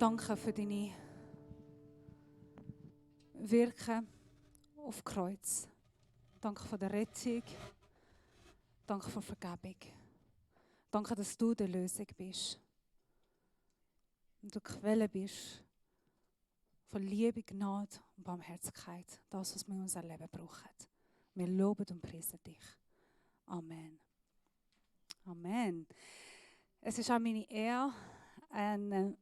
Danke für deine Wirken auf dem Kreuz. Danke für die Rettung. Danke für die Vergebung. Danke, dass du die Lösung bist. Und du die Quelle bist von Liebe, Gnade und Barmherzigkeit. Das, was wir in unserem Leben brauchen. Wir loben und preisen dich. Amen. Amen. Es ist auch meine Ehre, einen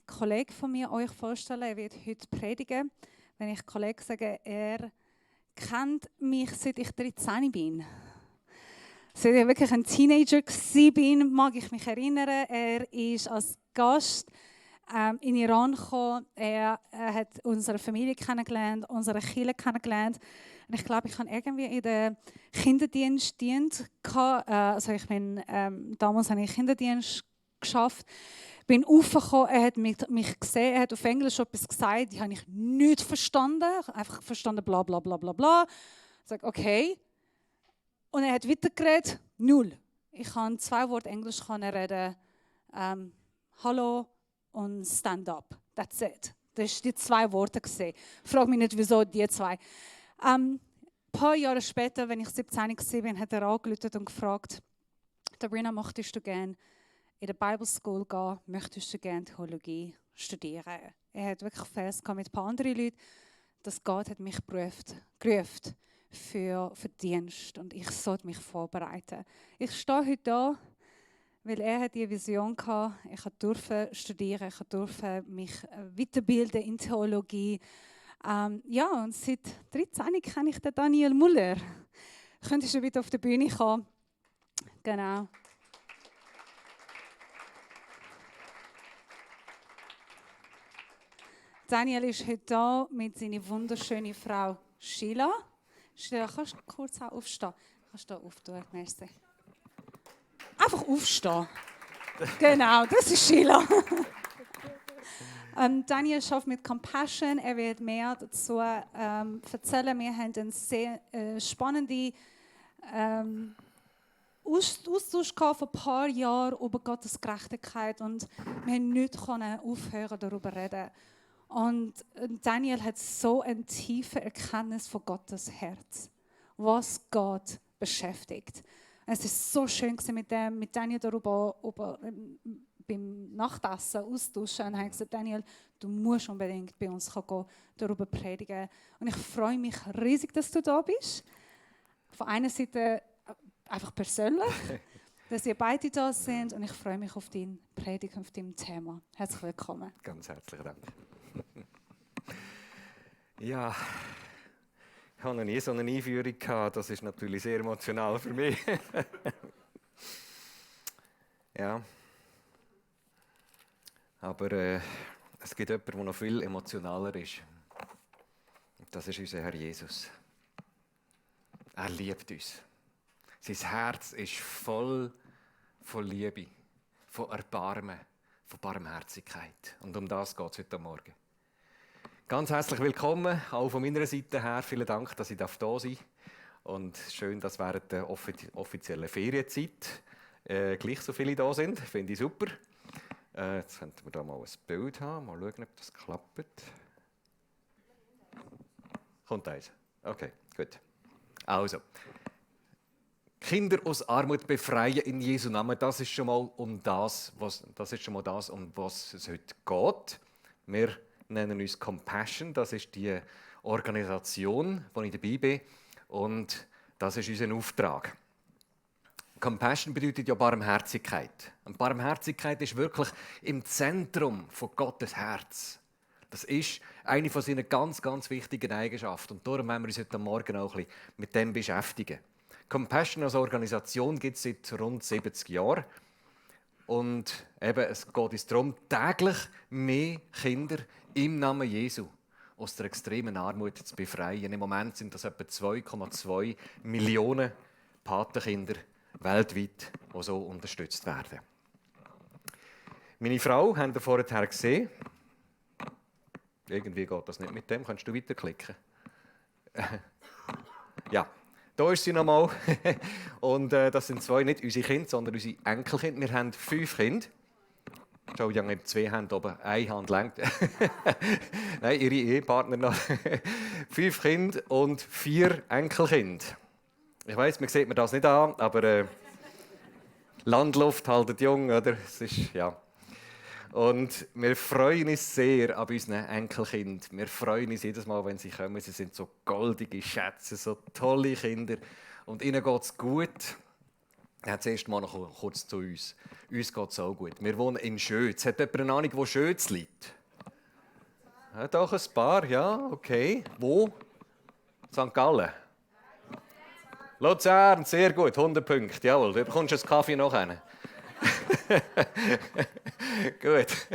Kollegen von mir euch vorstellen. Er wird heute predigen. Wenn ich Kollege sage, er kennt mich, seit ich 13 bin. Seit ich wirklich ein Teenager war, mag ich mich erinnern. Er ist als Gast in Iran gekommen. Er hat unsere Familie kennengelernt, unsere Kirche kennengelernt. Und ich glaube, ich habe irgendwie in den Kinderdienst gedient. Also damals habe ich Kinderdienst geschafft. Bin aufgekommen, er hat mich gesehen, er hat auf Englisch etwas gesagt, die habe ich nicht verstanden. Einfach verstanden, bla bla bla bla bla. Ich sage, okay. Und er hat weitergeredet, null. Ich kann 2 Worte Englisch reden. Hallo und stand up. That's it. Das waren die 2 Worte. Frag mich nicht, wieso die 2. Ein paar Jahre später, wenn ich 17 war, hat er angerufen und gefragt, Sabrina, möchtest du gerne in der Bible School gehen, möchtest du gerne Theologie studieren? Er hat wirklich Vers mit ein paar anderen Leuten, dass Gott hat mich gerufen für Dienst und ich sollte mich vorbereiten. Ich stehe heute da, weil er hat diese Vision hatte. Ich durfte studieren, ich durfte mich weiterbilden in Theologie. Und seit 13 kenne ich den Daniel Muller. Könntest du bitte auf die Bühne kommen? Genau. Daniel ist heute da mit seiner wunderschönen Frau Sheila. Sheila, kannst du kurz auch aufstehen? Kannst du da auftun? Merci. Einfach aufstehen. Genau, das ist Sheila. Daniel arbeitet mit Compassion. Er wird mehr dazu erzählen. Wir haben einen sehr spannenden Austausch vor ein paar Jahren über Gottes Gerechtigkeit und wir haben nicht aufhören, darüber zu reden. Und Daniel hat so eine tiefe Erkenntnis von Gottes Herz, was Gott beschäftigt. Es ist so schön mit Daniel darüber beim Nachtessen austauschen. Und er hat gesagt, Daniel, du musst unbedingt bei uns gehen, darüber predigen. Und ich freue mich riesig, dass du da bist. Von einer Seite einfach persönlich, dass ihr beide da sind. Und ich freue mich auf deine Predigt und auf dein Thema. Herzlich willkommen. Ganz herzlichen Dank. Ja, ich habe noch nie so eine Einführung gehabt. Das ist natürlich sehr emotional für mich. Ja. Aber es gibt jemanden, der noch viel emotionaler ist. Das ist unser Herr Jesus. Er liebt uns. Sein Herz ist voll von Liebe, von Erbarmen, von Barmherzigkeit. Und um das geht es heute Morgen. Ganz herzlich willkommen, auch von meiner Seite her. Vielen Dank, dass ich da sein darf. Und schön, dass während der offiziellen Ferienzeit gleich so viele da sind. Finde ich super. Jetzt könnten wir da mal ein Bild haben. Mal schauen, ob das klappt. Kommt eins? Okay, gut. Also, Kinder aus Armut befreien in Jesu Namen, das ist schon mal das, um was es heute geht. Wir nennen uns Compassion, das ist die Organisation, die ich dabei bin, und das ist unser Auftrag. Compassion bedeutet ja Barmherzigkeit. Und Barmherzigkeit ist wirklich im Zentrum von Gottes Herz. Das ist eine von seinen ganz, ganz wichtigen Eigenschaften. Und darum wollen wir uns heute Morgen auch ein bisschen mit dem beschäftigen. Compassion als Organisation gibt es seit rund 70 Jahren. Und eben, es geht uns darum, täglich mehr Kinder im Namen Jesu aus der extremen Armut zu befreien. Im Moment sind das etwa 2,2 Millionen Patenkinder weltweit, die so unterstützt werden. Meine Frau haben wir vorher gesehen. Irgendwie geht das nicht mit dem. Kannst du weiterklicken? Ja. Da ist sie nochmal. Und das sind 2, nicht unsere Kinder, sondern unsere Enkelkinder. Wir haben 5 Kinder. Entschuldigung, nicht 2 Hände oben, eine Hand lenkt. Nein, ihre Ehepartner noch. 5 Kinder und 4 Enkelkinder. Ich weiss, man sieht mir das nicht an, aber Landluft haltet jung, oder? Es ist, ja. Und wir freuen uns sehr an unseren Enkelkindern. Wir freuen uns jedes Mal, wenn sie kommen. Sie sind so goldige Schätze, so tolle Kinder. Und ihnen geht es gut. Jetzt erst mal noch kurz zu uns. Uns geht es auch gut. Wir wohnen in Schötz. Hat jemand eine Ahnung, wo Schötz liegt? Ja, doch, ein paar, ja, okay. Wo? St. Gallen. Luzern, sehr gut, 100 Punkte, jawohl. Du bekommst einen Kaffee noch einen. Gut.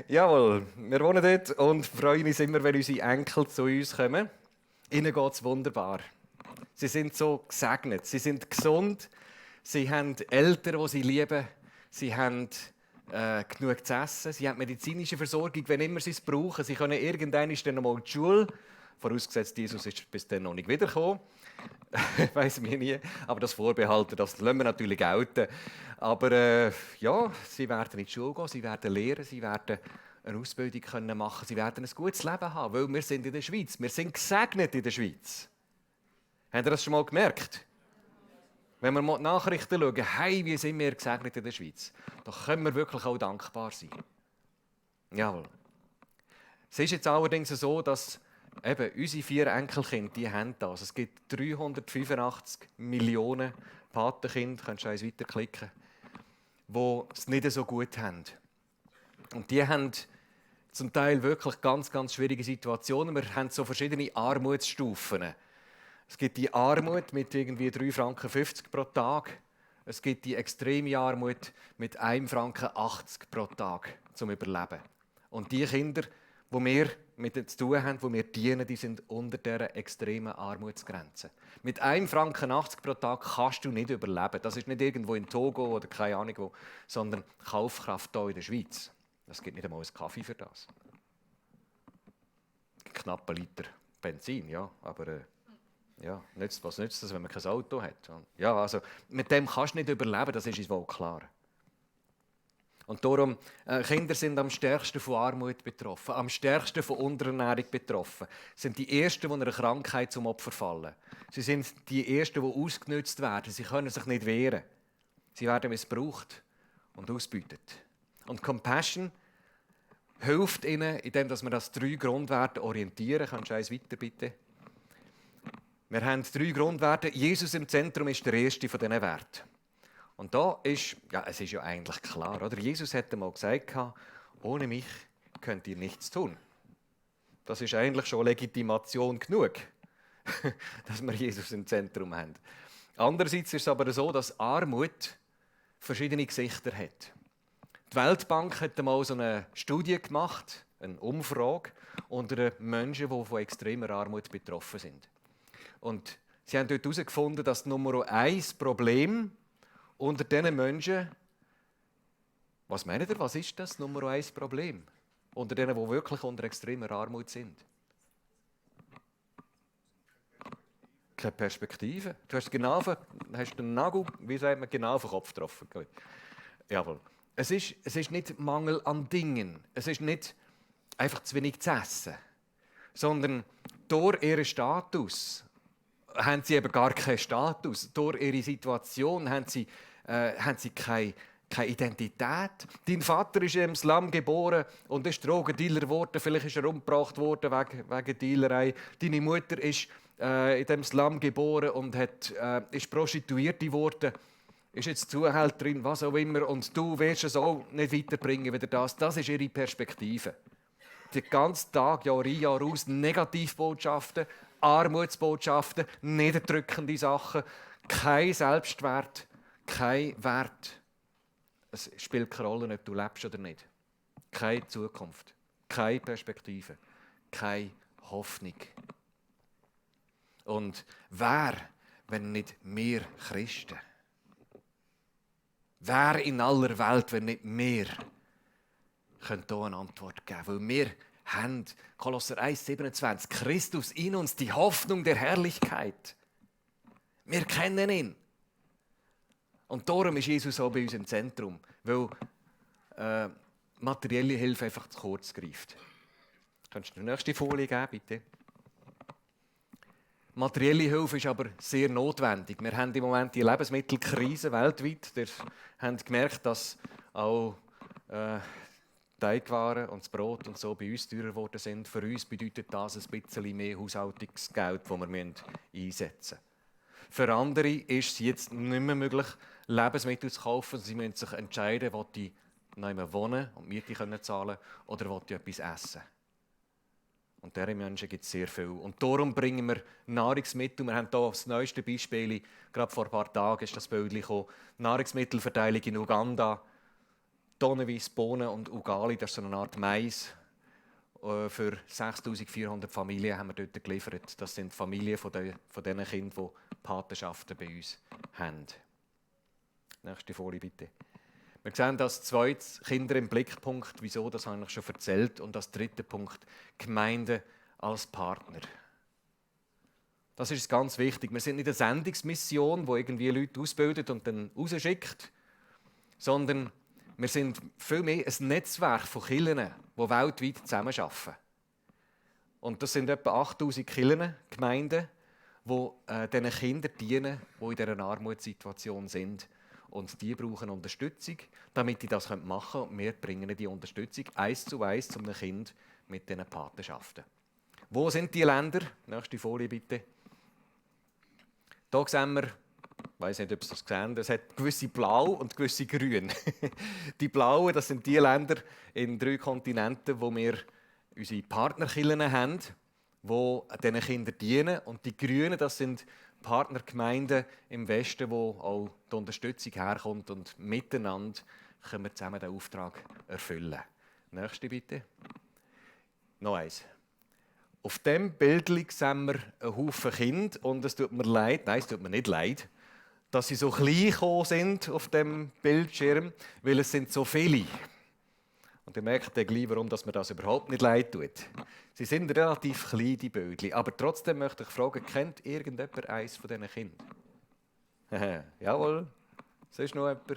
Jawohl, wir wohnen dort und freuen uns immer, wenn unsere Enkel zu uns kommen. Ihnen geht es wunderbar. Sie sind so gesegnet, sie sind gesund, sie haben Eltern, die sie lieben, sie haben genug zu essen, sie haben medizinische Versorgung, wenn immer sie es brauchen. Sie können irgendwann dann mal in die Schule, vorausgesetzt, Jesus ist bis dann noch nicht wiedergekommen. Weiss mir nie, aber das vorbehalten, das lassen wir natürlich gelten. Aber ja, sie werden in die Schule gehen, sie werden lernen, sie werden eine Ausbildung machen, sie werden ein gutes Leben haben, weil wir sind in der Schweiz. Wir sind gesegnet in der Schweiz. Habt ihr das schon mal gemerkt? Wenn wir mal die Nachrichten schauen, hey, wie sind wir gesegnet in der Schweiz, dann können wir wirklich auch dankbar sein. Jawohl. Es ist jetzt allerdings so, dass eben unsere 4 Enkelkinder, die haben das. Es gibt 385 Millionen Patenkinder, kannst du eins weiterklicken, die es nicht so gut haben. Und die haben zum Teil wirklich ganz, ganz schwierige Situationen. Wir haben so verschiedene Armutsstufen. Es gibt die Armut mit irgendwie 3,50 Franken pro Tag. Es gibt die extreme Armut mit 1,80 Franken pro Tag zum Überleben. Und die Kinder, die wir mit denen zu tun haben, die wir dienen, die sind unter dieser extremen Armutsgrenze. Mit 1,80 Franken pro Tag kannst du nicht überleben. Das ist nicht irgendwo in Togo oder keine Ahnung wo, sondern Kaufkraft hier in der Schweiz. Es gibt nicht einmal einen Kaffee für das. Knapp 1 Liter Benzin, ja, aber ja, was nützt das, wenn man kein Auto hat? Ja, also mit dem kannst du nicht überleben, das ist uns wohl klar. Und darum, Kinder sind am stärksten von Armut betroffen, am stärksten von Unterernährung betroffen. Sie sind die Ersten, die einer Krankheit zum Opfer fallen. Sie sind die Ersten, die ausgenutzt werden. Sie können sich nicht wehren. Sie werden missbraucht und ausgebeutet. Und Compassion hilft ihnen, indem wir das 3 Grundwerte orientieren. Kannst du eins weiter, bitte? Wir haben 3 Grundwerte. Jesus im Zentrum ist der erste von diesen Werten. Und da ist, ja, es ist ja eigentlich klar, oder? Jesus hat einmal gesagt, ohne mich könnt ihr nichts tun. Das ist eigentlich schon Legitimation genug, dass wir Jesus im Zentrum haben. Andererseits ist es aber so, dass Armut verschiedene Gesichter hat. Die Weltbank hat einmal so eine Studie gemacht, eine Umfrage unter Menschen, die von extremer Armut betroffen sind. Und sie haben dort herausgefunden, dass Nummer 1 Problem unter diesen Menschen, was meint ihr, was ist das Nummer 1 Problem? Unter denen, die wirklich unter extremer Armut sind. Keine Perspektive. Du hast den Nagel, wie sagt man, genau auf den Kopf getroffen. Jawohl. Es ist nicht Mangel an Dingen. Es ist nicht einfach zu wenig zu essen. Sondern durch ihren Status haben sie eben gar keinen Status. Durch ihre Situation haben sie keine Identität. Dein Vater ist im Slum geboren und ist Drogendealer geworden. Vielleicht ist er umgebracht worden wegen Dealerei. Deine Mutter ist in dem Slum geboren und ist Prostituierte geworden. Ist jetzt Zuhälterin, was auch immer. Und du wirst es auch nicht weiterbringen wie das. Das ist ihre Perspektive. Den ganzen Tag, Jahr ein, Jahr aus, Negativbotschaften, Armutsbotschaften, niederdrückende Sachen, kein Selbstwert, kein Wert. Es spielt keine Rolle, ob du lebst oder nicht. Keine Zukunft, keine Perspektive, keine Hoffnung. Und wer, wenn nicht wir Christen? Wer in aller Welt, wenn nicht wir, könnte hier eine Antwort geben? Weil wir haben, Kolosser 1,27, Christus in uns, die Hoffnung der Herrlichkeit. Wir kennen ihn. Und darum ist Jesus auch bei uns im Zentrum. Weil materielle Hilfe einfach zu kurz greift. Könntest du die nächste Folie geben, bitte? Materielle Hilfe ist aber sehr notwendig. Wir haben im Moment die Lebensmittelkrise weltweit. Wir haben gemerkt, dass auch Teigwaren und das Brot und so bei uns teurer geworden sind. Für uns bedeutet das ein bisschen mehr Haushaltungsgeld, das wir einsetzen müssen. Für andere ist es jetzt nicht mehr möglich, Lebensmittel zu kaufen. Sie müssen sich entscheiden, ob sie noch wohnen und Miete zahlen können oder ob sie etwas essen. Und diese Menschen gibt es sehr viel. Und darum bringen wir Nahrungsmittel. Wir haben hier das neueste Beispiel, gerade vor ein paar Tagen ist das Bild gekommen, Nahrungsmittelverteilung in Uganda. Tonnenweise Bohnen und Ugali, das ist so eine Art Mais. Für 6400 Familien haben wir dort geliefert. Das sind Familien von diesen Kindern, die Patenschaften bei uns haben. Nächste Folie bitte. Wir sehen das zweite Kinder im Blickpunkt. Wieso? Das habe ich schon erzählt. Und das dritte Punkt, Gemeinde als Partner. Das ist ganz wichtig. Wir sind nicht eine Sendungsmission, die irgendwie Leute ausbildet und dann rausschickt, sondern wir sind vielmehr ein Netzwerk von Kirchen, die weltweit zusammenarbeiten. Und das sind etwa 8000 Kirchen, Gemeinden, die diesen Kindern dienen, die in dieser Armutssituation sind. Und die brauchen Unterstützung, damit die das machen können. Und wir bringen die Unterstützung 1:1 zu einem Kind mit diesen Patenschaften. Wo sind die Länder? Nächste Folie bitte. Hier sehen wir, ich weiss nicht, ob Sie das sehen, es hat gewisse Blau und gewisse Grün. Die Blauen, das sind die Länder in 3 Kontinenten, wo wir unsere Partnerkirchen haben, die diesen Kindern dienen. Und die Grünen, das sind Partnergemeinden im Westen, wo auch die Unterstützung herkommt. Und miteinander können wir zusammen den Auftrag erfüllen. Nächste bitte. Noch eins. Auf diesem Bild sehen wir einen Haufen Kinder und es tut mir leid, nein, es tut mir nicht leid, dass sie so klein gekommen sind auf dem Bildschirm, weil es sind so viele. Und ihr merkt dann gleich, warum mir das überhaupt nicht leid tut. Sie sind relativ klein, die Bildchen. Aber trotzdem möchte ich fragen, kennt irgendjemand eines von diesen Kindern? Jawohl. Sonst noch jemand?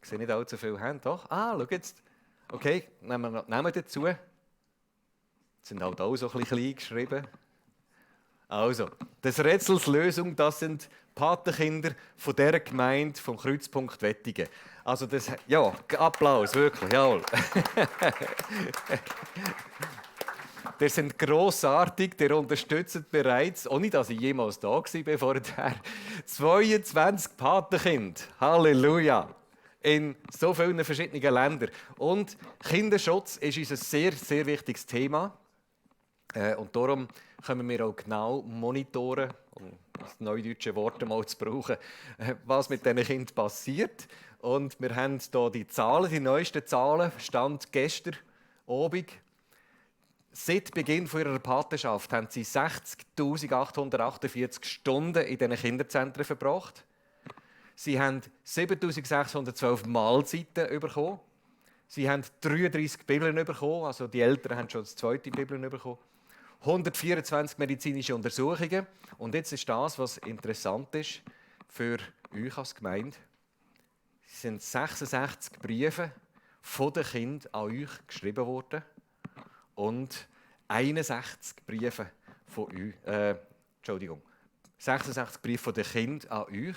Ich sehe nicht allzu viele Hände. Doch? Schau jetzt. Okay, nehmen wir dazu. Die sind halt auch so ein bisschen klein geschrieben. Also, das Rätsels Lösung, das sind Patenkinder von dieser Gemeinde vom Kreuzpunkt Wettingen. Also das, ja, Applaus, wirklich, jawohl. Die sind grossartig, die unterstützen bereits, ohne dass ich jemals da war vorher, 22 Patenkinder. Halleluja! In so vielen verschiedenen Ländern. Und Kinderschutz ist uns ein sehr, sehr wichtiges Thema. Und darum können wir auch genau monitoren, um das neudeutsche Wort mal zu brauchen, was mit diesen Kindern passiert. Und wir haben hier die Zahlen, die neuesten Zahlen, Stand gestern Abend. Seit Beginn ihrer Patenschaft haben sie 60.848 Stunden in diesen Kinderzentren verbracht. Sie haben 7.612 Mahlzeiten bekommen. Sie haben 33 Bibeln bekommen, also die Eltern haben schon das zweite Bibeln bekommen. 124 medizinische Untersuchungen. Und jetzt ist das, was interessant ist für euch als Gemeinde. Es sind 66 Briefe von den Kindern an euch geschrieben worden und 61 Briefe von euch, 66 Briefe von den Kindern an euch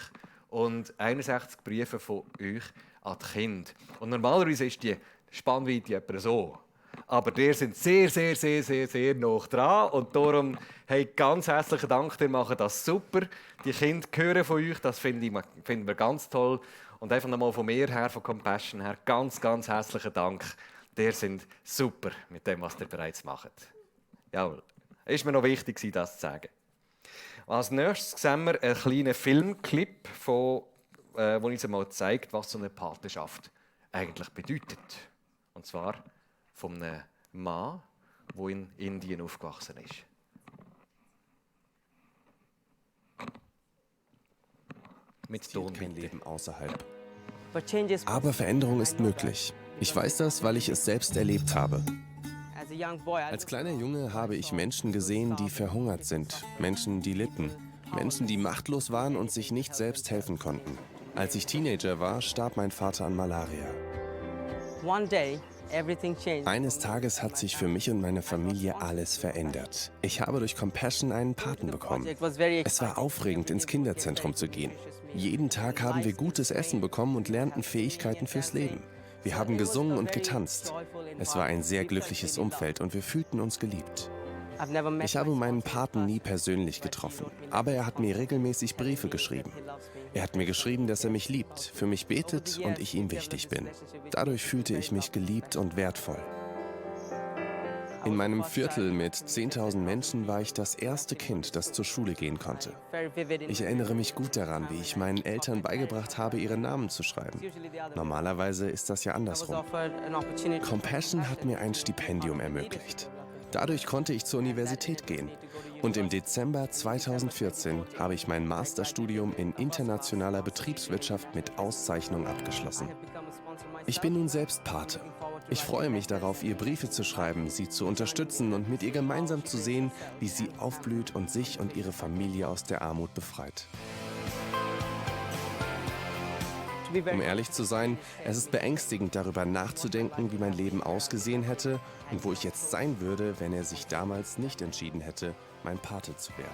und 61 Briefe von euch an die Kinder. Und normalerweise ist die Spannweite etwa so. Aber die sind sehr, sehr, sehr, sehr, sehr nah dran. Und darum, hey, ganz herzlichen Dank, ihr macht das super. Die Kinder hören von euch, das finden wir ganz toll. Und einfach nochmal von mir her, von Compassion her, ganz, ganz herzlichen Dank. Die sind super mit dem, was ihr bereits macht. Jawohl. Ist mir noch wichtig, das zu sagen. Als nächstes sehen wir einen kleinen Filmclip, der uns einmal zeigt, was so eine Patenschaft eigentlich bedeutet. Und zwar von einem Mann, der in Indien aufgewachsen ist. Mit Ton Kein Leben außerhalb. Aber Veränderung ist möglich. Ich weiß das, weil ich es selbst erlebt habe. Als kleiner Junge habe ich Menschen gesehen, die verhungert sind, Menschen, die litten, Menschen, die machtlos waren und sich nicht selbst helfen konnten. Als ich Teenager war, starb mein Vater an Malaria. Eines Tages hat sich für mich und meine Familie alles verändert. Ich habe durch Compassion einen Paten bekommen. Es war aufregend, ins Kinderzentrum zu gehen. Jeden Tag haben wir gutes Essen bekommen und lernten Fähigkeiten fürs Leben. Wir haben gesungen und getanzt. Es war ein sehr glückliches Umfeld und wir fühlten uns geliebt. Ich habe meinen Paten nie persönlich getroffen, aber er hat mir regelmäßig Briefe geschrieben. Er hat mir geschrieben, dass er mich liebt, für mich betet und ich ihm wichtig bin. Dadurch fühlte ich mich geliebt und wertvoll. In meinem Viertel mit 10.000 Menschen war ich das erste Kind, das zur Schule gehen konnte. Ich erinnere mich gut daran, wie ich meinen Eltern beigebracht habe, ihre Namen zu schreiben. Normalerweise ist das ja andersrum. Compassion hat mir ein Stipendium ermöglicht. Dadurch konnte ich zur Universität gehen. Und im Dezember 2014 habe ich mein Masterstudium in internationaler Betriebswirtschaft mit Auszeichnung abgeschlossen. Ich bin nun selbst Pate. Ich freue mich darauf, ihr Briefe zu schreiben, sie zu unterstützen und mit ihr gemeinsam zu sehen, wie sie aufblüht und sich und ihre Familie aus der Armut befreit. Um ehrlich zu sein, es ist beängstigend, darüber nachzudenken, wie mein Leben ausgesehen hätte und wo ich jetzt sein würde, wenn er sich damals nicht entschieden hätte, mein Pate zu werden.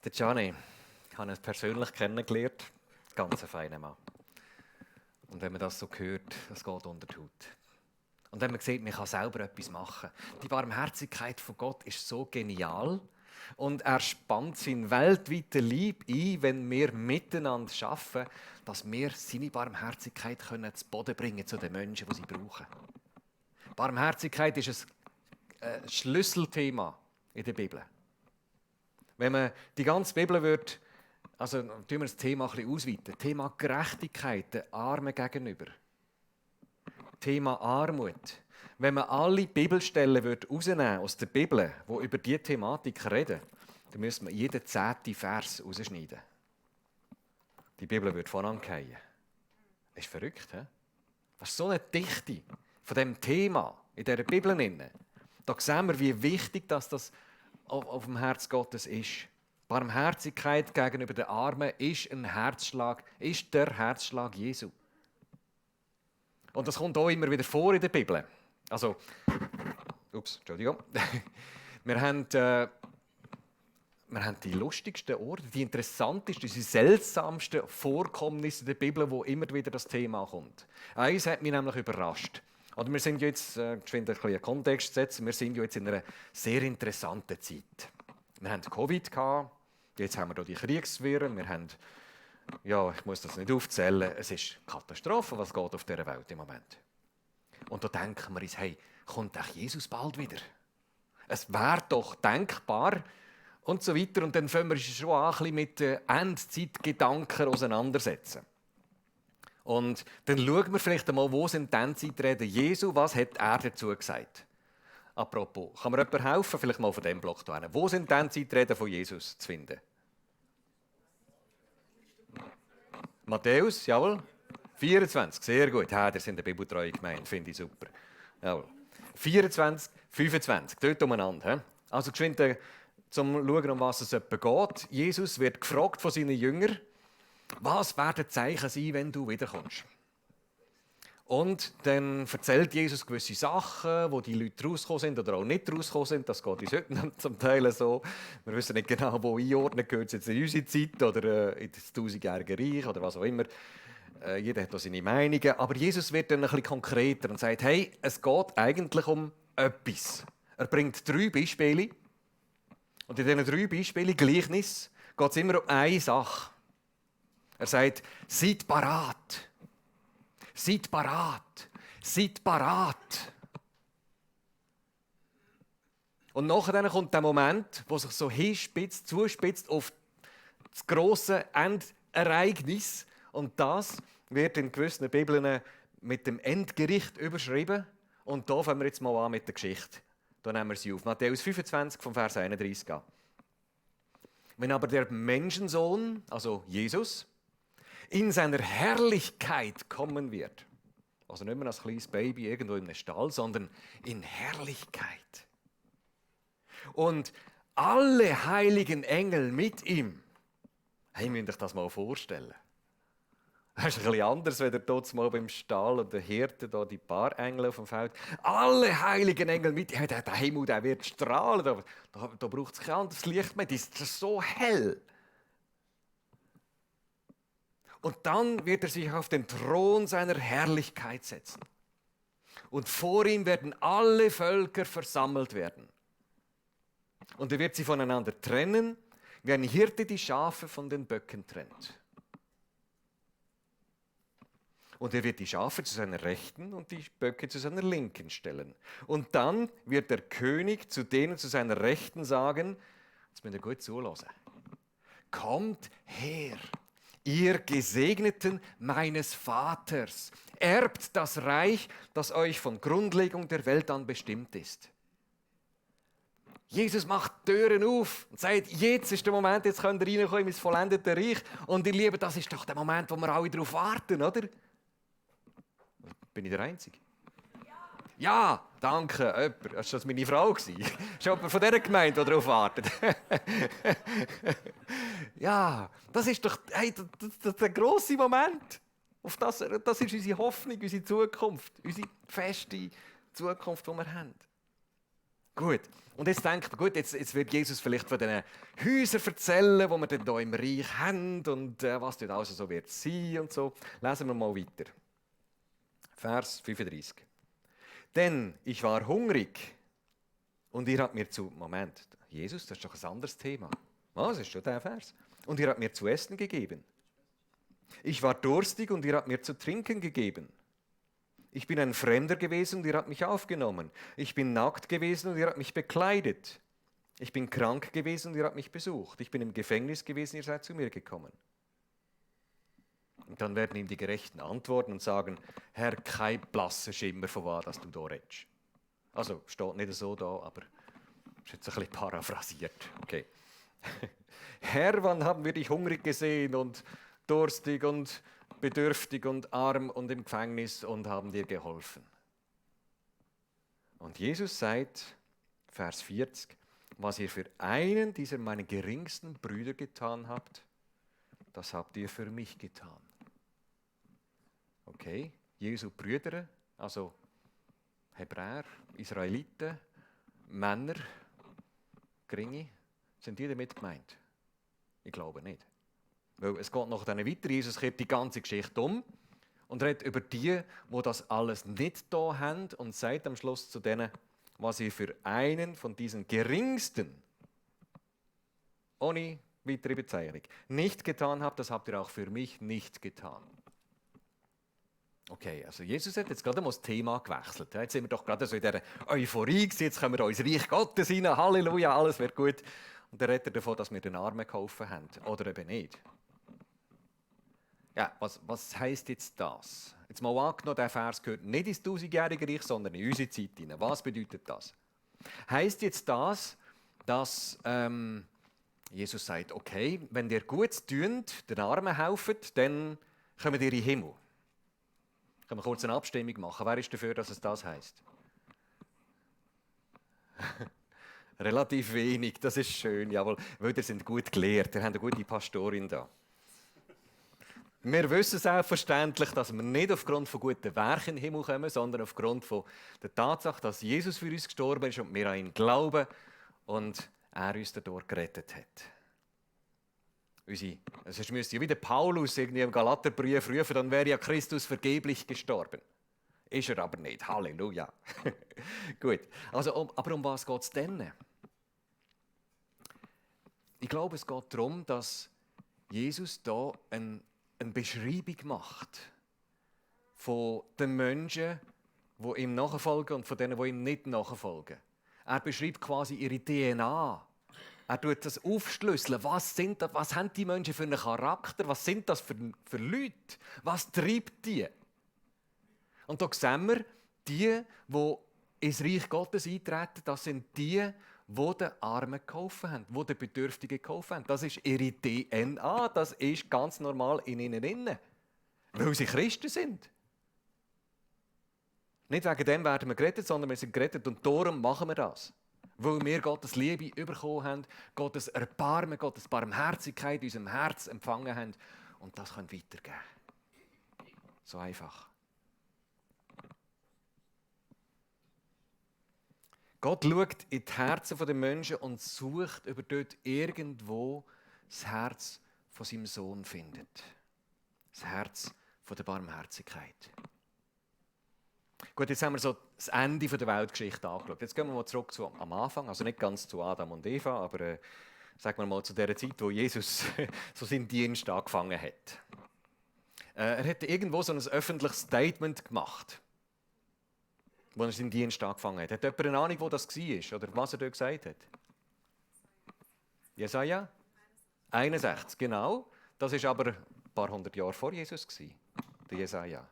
Der Gianni, ich habe ihn persönlich kennengelernt, ganz ein feiner Mann. Und wenn man das so hört, das geht unter die Haut. Und wenn man sieht, man kann selber etwas machen. Die Barmherzigkeit von Gott ist so genial und er spannt seinen weltweiten Lieb ein, wenn wir miteinander schaffen, dass wir seine Barmherzigkeit zu Boden bringen zu den Menschen, die sie brauchen. Barmherzigkeit ist ein Schlüsselthema in der Bibel. Wenn man die ganze Bibel tun wir das Thema ein bisschen ausweiten. Thema Gerechtigkeit, den Armen gegenüber. Thema Armut. Wenn man alle Bibelstellen rausnehmen aus der Bibel, die über diese Thematik reden, dann müsste man jeden 10. Vers rausschneiden. Die Bibel würde voranfallen. Das ist verrückt, he? Das ist so eine Dichte von diesem Thema in dieser Bibel. Da sehen wir, wie wichtig das auf dem Herz Gottes ist. Barmherzigkeit gegenüber den Armen ist der Herzschlag Jesu. Und das kommt auch immer wieder vor in der Bibel. Entschuldigung. Wir haben die lustigsten Orte, die interessantesten, die seltsamsten Vorkommnisse in der Bibel, wo immer wieder das Thema kommt. Eins hat mich nämlich überrascht. Oder wir sind jetzt, ich finde, ein bisschen Kontext setzen, wir sind jetzt in einer sehr interessanten Zeit. Wir hatten Covid, jetzt haben wir hier die Kriegswirren, wir haben, ich muss das nicht aufzählen, es ist Katastrophe, was geht auf dieser Welt im Moment. Und da denken wir uns, hey, kommt auch Jesus bald wieder? Es wäre doch denkbar und so weiter. Und dann fangen wir uns schon an, ein bisschen mit Endzeitgedanken auseinandersetzen. Und dann schauen wir vielleicht einmal, wo sind die Endzeitreden Jesu, was hat er dazu gesagt? Apropos, kann mir jemand helfen, vielleicht mal von diesem Block hier? Wo sind die Endzeitreden von Jesus zu finden? Matthäus, jawohl. 24, sehr gut. Der sind eine bibeltreue Gemeinde, finde ich super. Jawohl. 24, 25, dort umeinander. Also geschwind, zum Schauen, um was es geht. Jesus wird gefragt von seinen Jüngern, was werden die Zeichen sein, wenn du wiederkommst? Und dann erzählt Jesus gewisse Sachen, wo die Leute rausgekommen sind oder auch nicht rausgekommen sind. Das geht uns heute zum Teil so. Wir wissen nicht genau, wo einordnen, gehört es jetzt in unsere Zeit oder in das 1000-jährige Reich oder was auch immer. Jeder hat da seine Meinungen. Aber Jesus wird dann ein bisschen konkreter und sagt, hey, es geht eigentlich um etwas. Er bringt 3 Beispiele. Und in diesen 3 Beispielen, Gleichnis, geht es immer um eine Sache. Er sagt, seid parat. Seid parat. Seid parat. Und nachher kommt der Moment, wo sich so hinspitzt, zuspitzt auf das grosse Endereignis. Und das wird in gewissen Bibeln mit dem Endgericht überschrieben. Und da fangen wir jetzt mal an mit der Geschichte. Da nehmen wir sie auf. Matthäus 25, vom Vers 31 an. Wenn aber der Menschensohn, also Jesus, in seiner Herrlichkeit kommen wird. Also nicht mehr als kleines Baby irgendwo in einem Stall, sondern in Herrlichkeit. Und alle heiligen Engel mit ihm. Hey, müsst ihr euch das mal vorstellen. Das ist ein bisschen anders, wenn der dort mal beim Stall und der Hirte, da die paar Engel auf dem Feld. Alle heiligen Engel mit ihm. Der Himmel, der wird strahlen. Da braucht es kein anderes Licht mehr. Das ist so hell. Und dann wird er sich auf den Thron seiner Herrlichkeit setzen. Und vor ihm werden alle Völker versammelt werden. Und er wird sie voneinander trennen, wie ein Hirte die Schafe von den Böcken trennt. Und er wird die Schafe zu seiner Rechten und die Böcke zu seiner Linken stellen. Und dann wird der König zu denen zu seiner Rechten sagen, jetzt müsst ihr gut zuhören, kommt her, ihr Gesegneten meines Vaters, erbt das Reich, das euch von Grundlegung der Welt an bestimmt ist. Jesus macht die Türen auf und sagt, jetzt ist der Moment, jetzt könnt ihr reinkommen ins vollendete Reich. Und ihr Lieben, das ist doch der Moment, wo wir alle darauf warten, oder? Bin ich der Einzige? Ja, danke, jemand. Das war meine Frau. Ist jemand von dieser Gemeinde, der darauf wartet? Ja, das ist doch das der grosse Moment. Das ist unsere Hoffnung, unsere Zukunft, unsere feste Zukunft, die wir haben. Gut, und jetzt denkt man, gut, jetzt wird Jesus vielleicht von diesen Häusern erzählen, die wir dann hier im Reich haben und was dort alles so wird sein und so. Lesen wir mal weiter. Vers 35. Denn ich war hungrig und ihr habt mir Moment, Jesus, das ist doch ein anderes Thema. Das ist schon der Vers. Und ihr habt mir zu essen gegeben. Ich war durstig und ihr habt mir zu trinken gegeben. Ich bin ein Fremder gewesen und ihr habt mich aufgenommen. Ich bin nackt gewesen und ihr habt mich bekleidet. Ich bin krank gewesen und ihr habt mich besucht. Ich bin im Gefängnis gewesen, ihr seid zu mir gekommen. Und dann werden ihm die Gerechten antworten und sagen, Herr, kein blasser Schimmer von was du da redest. Also, steht nicht so da, aber ist jetzt ein bisschen paraphrasiert. Okay. Herr, wann haben wir dich hungrig gesehen und durstig und bedürftig und arm und im Gefängnis und haben dir geholfen? Und Jesus sagt, Vers 40, was ihr für einen dieser meine geringsten Brüder getan habt, das habt ihr für mich getan. Okay, Jesu Brüder, also Hebräer, Israeliten, Männer, Geringe, sind die damit gemeint? Ich glaube nicht. Weil es geht noch dann weiter, Jesus kehrt die ganze Geschichte um und redet über die das alles nicht da haben und sagt am Schluss zu denen, was ihr für einen von diesen geringsten, ohne weitere Bezeichnung, nicht getan habt, das habt ihr auch für mich nicht getan. Okay, also Jesus hat jetzt gerade mal das Thema gewechselt. Jetzt sind wir doch gerade so in dieser Euphorie, jetzt können wir ins Reich Gottes rein, Halleluja, alles wird gut. Und dann redet er davon, dass wir den Armen geholfen haben, oder eben nicht. Ja, was heisst jetzt das? Jetzt mal angenommen, der Vers gehört nicht ins 1000-jährige Reich, sondern in unsere Zeit hinein. Was bedeutet das? Heisst jetzt das, dass Jesus sagt, okay, wenn ihr Gutes tut, den Armen helft, dann kommt ihr in den Himmel. Können wir kurz eine Abstimmung machen? Wer ist dafür, dass es das heisst? Relativ wenig, das ist schön, jawohl. Weil ihr sind gut gelehrt, ihr habt eine gute Pastorin da. Wir wissen selbstverständlich, dass wir nicht aufgrund von guten Werken in den Himmel kommen, sondern aufgrund von der Tatsache, dass Jesus für uns gestorben ist und wir an ihn glauben und er uns dadurch gerettet hat. Es müsste ja wie der Paulus irgendwie im Galaterbrief rufen, dann wäre ja Christus vergeblich gestorben. Ist er aber nicht. Halleluja. Gut. Also, aber um was geht es denn? Ich glaube, es geht darum, dass Jesus da eine Beschreibung macht von den Menschen, die ihm nachfolgen und von denen, die ihm nicht nachfolgen. Er beschreibt quasi ihre DNA. Er tut das aufschlüsseln. Was haben die Menschen für einen Charakter? Was sind das für Leute? Was treibt die? Und da sehen wir, die ins Reich Gottes eintreten, das sind die den Armen geholfen haben, die den Bedürftigen geholfen haben. Das ist ihre DNA, das ist ganz normal in ihnen drin, weil sie Christen sind. Nicht wegen dem werden wir gerettet, sondern wir sind gerettet und darum machen wir das. Weil wir Gottes Liebe bekommen haben, Gottes Erbarmen, Gottes Barmherzigkeit in unserem Herz empfangen haben und das können weitergeben. So einfach. Gott schaut in die Herzen der Menschen und sucht, ob er dort irgendwo das Herz von seinem Sohn findet. Das Herz von der Barmherzigkeit. Gut, jetzt haben wir so das Ende der Weltgeschichte angeschaut. Jetzt gehen wir mal zurück am Anfang, also nicht ganz zu Adam und Eva, aber sagen wir mal zu der Zeit, wo Jesus so seinen Dienst angefangen hat. Er hat irgendwo so ein öffentliches Statement gemacht, wo er seinen Dienst angefangen hat. Hat jemand eine Ahnung, wo das war oder was er dort gesagt hat? Jesaja 61, genau. Das war aber ein paar hundert Jahre vor Jesus, der Jesaja.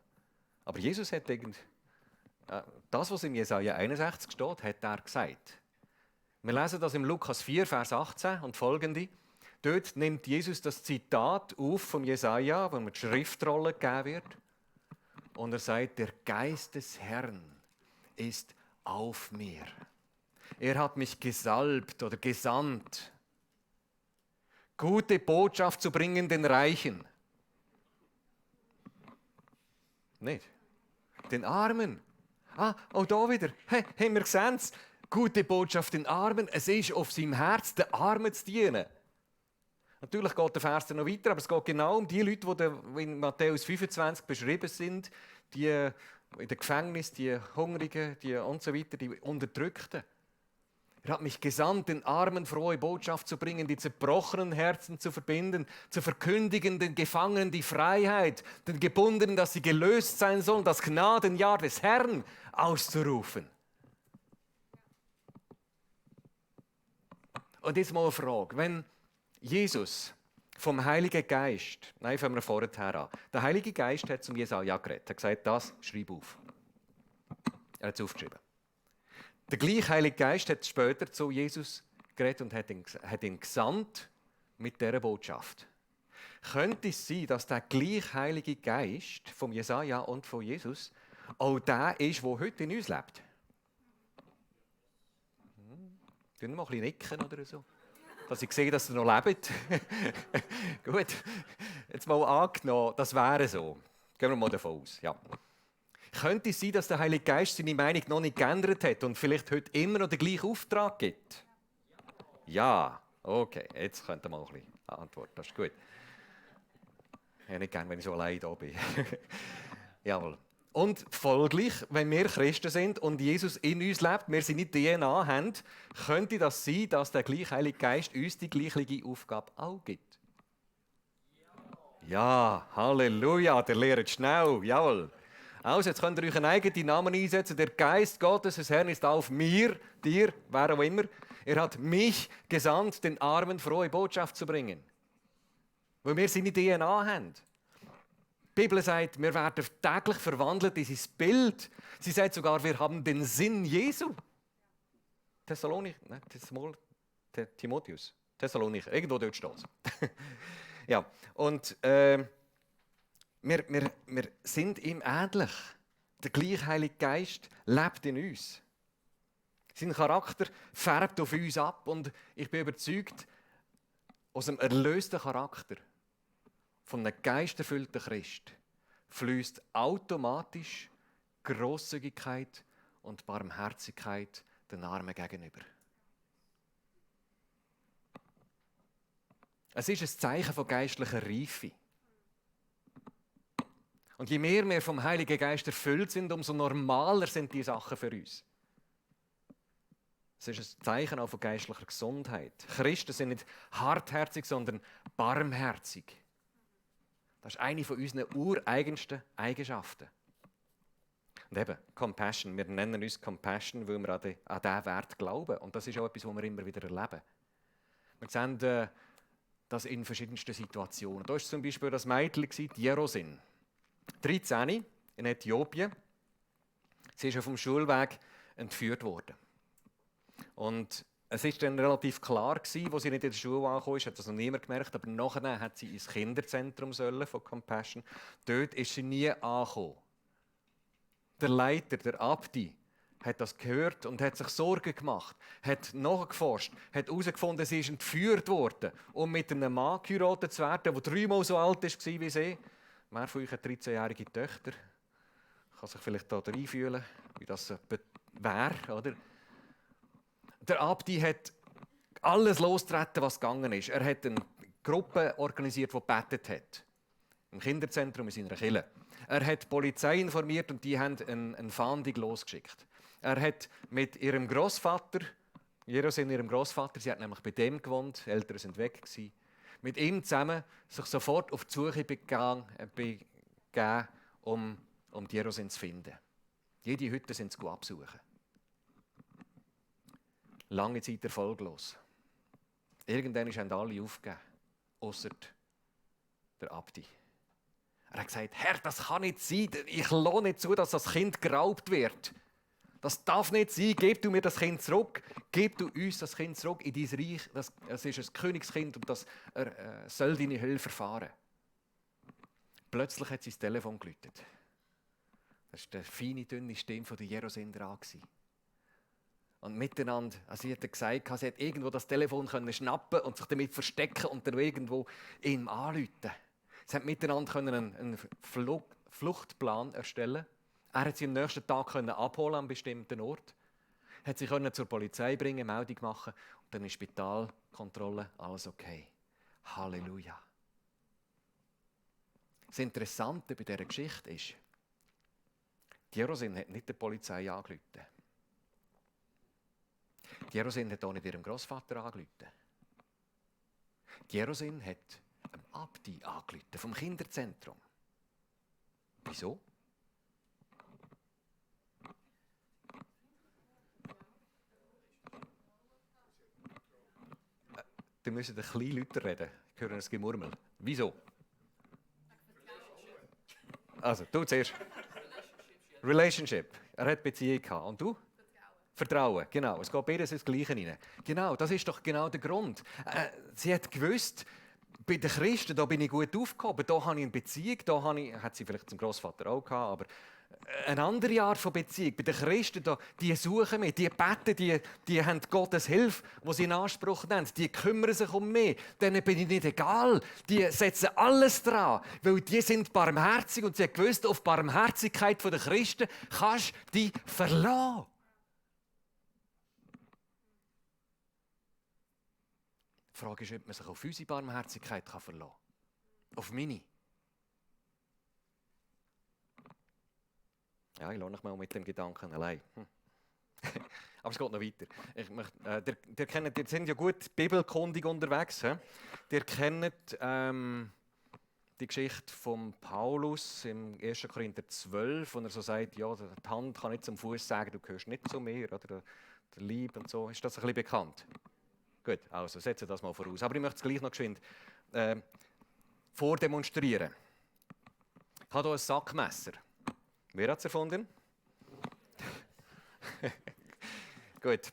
Aber Jesus hat das, was in Jesaja 61 steht, hat er gesagt. Wir lesen das im Lukas 4, Vers 18 und folgende. Dort nimmt Jesus das Zitat auf von Jesaja, wo mir die Schriftrolle gegeben wird. Und er sagt, der Geist des Herrn ist auf mir. Er hat mich gesalbt oder gesandt, gute Botschaft zu bringen den Reichen. Nicht? Den Armen. Auch da wieder. Hey, wir sehen es. Gute Botschaft den Armen. Es ist auf seinem Herz, den Armen zu dienen. Natürlich geht der Vers noch weiter, aber es geht genau um die Leute, die in Matthäus 25 beschrieben sind, die in den Gefängnissen, die Hungrigen, die und so weiter, die Unterdrückten. Er hat mich gesandt, den Armen frohe Botschaft zu bringen, die zerbrochenen Herzen zu verbinden, zu verkündigen den Gefangenen die Freiheit, den Gebundenen, dass sie gelöst sein sollen, das Gnadenjahr des Herrn auszurufen. Und jetzt mal eine Frage, wenn Jesus vom Heiligen Geist, nein, fangen wir vorher an. Der Heilige Geist hat zum Jesaja geredet. Er hat gesagt, das schreib auf. Er hat es aufgeschrieben. Der gleiche Heilige Geist hat später zu Jesus geredet und hat ihn gesandt mit dieser Botschaft. Könnte es sein, dass der gleiche Heilige Geist vom Jesaja und von Jesus auch der ist, der heute in uns lebt? Können wir mal ein bisschen nicken oder so? Dass ich sehe, dass ihr noch lebt. Gut, jetzt mal angenommen, das wäre so. Gehen wir mal davon aus. Ja. Könnte es sein, dass der Heilige Geist seine Meinung noch nicht geändert hat und vielleicht heute immer noch den gleichen Auftrag gibt? Ja, okay, jetzt könnt ihr mal ein bisschen antworten. Das ist gut. Ich hätte nicht gern, wenn ich so allein da bin. Jawohl. Und folglich, wenn wir Christen sind und Jesus in uns lebt, wir seine DNA haben, könnte das sein, dass der gleiche Heilige Geist uns die gleiche Aufgabe auch gibt? Ja, Halleluja, der lehrt schnell, jawohl. Also, jetzt könnt ihr euch einen eigenen Namen einsetzen. Der Geist Gottes des Herrn ist auf mir, dir, wer auch immer. Er hat mich gesandt, den Armen frohe Botschaft zu bringen. Weil wir seine DNA haben. Die Bibel sagt, wir werden täglich verwandelt in sein Bild. Sie sagt sogar, wir haben den Sinn Jesu. Timotheus. Thessalonicher, irgendwo dort steht es. Ja, und wir sind ihm ähnlich. Der gleiche Heilige Geist lebt in uns. Sein Charakter färbt auf uns ab und ich bin überzeugt, aus dem erlösten Charakter von einem geisterfüllten Christ fließt automatisch Grosszügigkeit und Barmherzigkeit den Armen gegenüber. Es ist ein Zeichen von geistlicher Reife. Und je mehr wir vom Heiligen Geist erfüllt sind, umso normaler sind die Sachen für uns. Es ist ein Zeichen auch von geistlicher Gesundheit. Christen sind nicht hartherzig, sondern barmherzig. Das ist eine von unseren ureigensten Eigenschaften. Und eben, Compassion. Wir nennen uns Compassion, weil wir an diesen Wert glauben. Und das ist auch etwas, was wir immer wieder erleben. Wir sehen das in verschiedensten Situationen. Da war zum Beispiel das Mädchen, die Jerosin. 13 in Äthiopien. Sie ist auf dem Schulweg entführt worden. Und es war dann relativ klar, als sie nicht in der Schule angekommen ist, hat das noch niemand gemerkt, aber nachher hat sie ins Kinderzentrum von Compassion. Dort ist sie nie angekommen. Der Leiter, der Abdi, hat das gehört und hat sich Sorgen gemacht, hat nachgeforscht, hat herausgefunden, sie ist entführt worden, um mit einem Mann geheiratet zu werden, der 3-mal so alt war wie sie. Wer von euch hat 13-jährige Töchter? Kann sich vielleicht da reinfühlen, wie das wäre, oder? Der Abdi hat alles losgetreten, was gegangen ist. Er hat eine Gruppe organisiert, die gebetet hat. Im Kinderzentrum in seiner Kirche. Er hat die Polizei informiert und die haben eine Fahndung losgeschickt. Er hat mit ihrem Großvater, Jerosin, ihrem Großvater, sie hat nämlich bei dem gewohnt, die Eltern sind weg gewesen, mit ihm zusammen sich sofort auf die Suche begeben, um die Jerosin zu finden. Jede Hütte sind sie absuchen. Lange Zeit erfolglos. Irgendwann haben alle aufgegeben, ausser der Abdi. Er hat gesagt, Herr, das kann nicht sein, ich lasse nicht zu, dass das Kind geraubt wird. Das darf nicht sein, gib du mir das Kind zurück, gib du uns das Kind zurück in dein Reich. Es ist ein Königskind und das soll deine Hilfe erfahren. Plötzlich hat sie das Telefon geläutet. Das war die feine, dünne Stimme von der Jerosin dran. Und miteinander, also sie hat gesagt, sie hat irgendwo das Telefon schnappen und sich damit verstecken und dann irgendwo ihm anrufen. Sie haben miteinander einen Fluchtplan erstellen. Er hat sie am nächsten Tag abholen an einem bestimmten Ort. Hat sie zur Polizei bringen, Meldung machen und dann in Spitalkontrolle, alles okay. Halleluja. Das Interessante bei dieser Geschichte ist, die Jerosin hat nicht der Polizei angerufen. Die Jerosin hat auch nicht ihrem Großvater angerufen. Die Jerosin hat einem Abdi angerufen, vom Kinderzentrum. Wieso? Die müssen ein bisschen lauter reden. Ich höre ein Gemurmel. Wieso? Also, du zuerst. Relationship. Er hat Beziehung gehabt. Und du? Vertrauen, genau. Es geht beides ins Gleiche rein. Genau, das ist doch genau der Grund. Sie hat gewusst, bei den Christen, da bin ich gut aufgehoben, da habe ich eine Beziehung, hat sie vielleicht zum Großvater auch gehabt, aber eine andere Art von Beziehung. Bei den Christen, die suchen mich, die beten, die haben Gottes Hilfe, die sie in Anspruch nehmen, die kümmern sich um mich, denen bin ich nicht egal, die setzen alles dran, weil die sind barmherzig und sie haben gewusst, auf die Barmherzigkeit der Christen kannst du dich verlassen. Die Frage ist, ob man sich auf unsere Barmherzigkeit verlassen kann. Auf meine. Ja, ich lasse mich mal mit dem Gedanken allein. Aber es geht noch weiter. Ihr sind ja gut bibelkundig unterwegs. Ihr kennt die Geschichte von Paulus im 1. Korinther 12, wo er so sagt, ja, die Hand kann nicht zum Fuß sagen, du gehörst nicht zu mir, oder der Leib und so. Ist das ein bisschen bekannt? Gut, also setzen das mal voraus. Aber ich möchte es gleich noch geschwind vordemonstrieren. Ich habe hier ein Sackmesser. Wer hat es erfunden? Gut,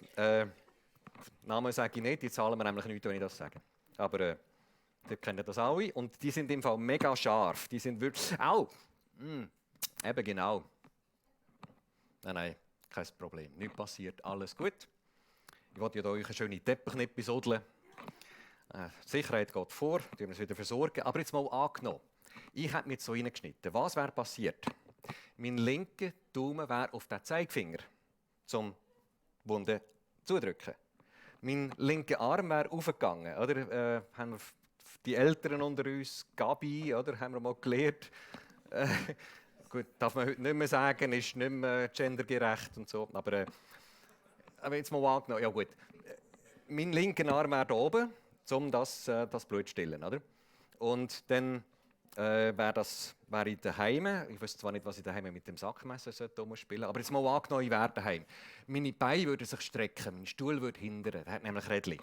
Namen sage ich nicht, die zahlen wir nämlich nicht, wenn ich das sage. Aber ihr kennt das alle und die sind im Fall mega scharf. Die sind wirklich... Au! Eben genau. Nein, kein Problem. Nichts passiert, alles gut. Ich wollte ja euch eine schöne Teppichnippe sodeln. Die Sicherheit geht vor, wir müssen uns wieder versorgen. Aber jetzt mal angenommen, ich hätte mich so reingeschnitten. Was wäre passiert? Mein linker Daumen wäre auf den Zeigefinger zum Wunde zudrücken. Mein linker Arm wäre aufgegangen. Oder, haben wir die Älteren unter uns, Gabi, oder, haben wir mal gelernt. Gut, darf man heute nicht mehr sagen, ist nicht mehr gendergerecht und so. Aber jetzt mal angenommen, ja gut. Mein linker Arm wäre da oben, um das Blut zu stillen. Oder? Und dann wäre ich daheim. Ich weiß zwar nicht, was ich daheim mit dem Sackmesser spielen sollte, aber jetzt mal angenommen, ich wäre daheim. Meine Beine würden sich strecken, mein Stuhl würde hindern, der hat nämlich Rädchen.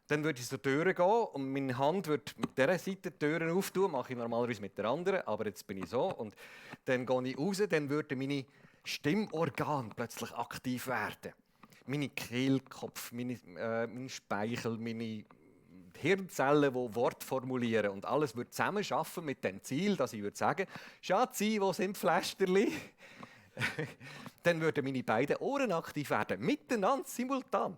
Dann würde ich zur Tür gehen und meine Hand würde mit dieser Seite die Türen auftun, mache ich normalerweise mit der anderen, aber jetzt bin ich so. Und dann gehe ich raus, dann würden meine Stimmorgane plötzlich aktiv werden. Meine Kehlkopf, mein Speichel, meine Hirnzellen, die Worte formulieren und alles würde zusammen schaffen mit dem Ziel, dass ich würde sagen, Schatzi, wo sind die Pflästerli? dann würden meine beiden Ohren aktiv werden, miteinander, simultan.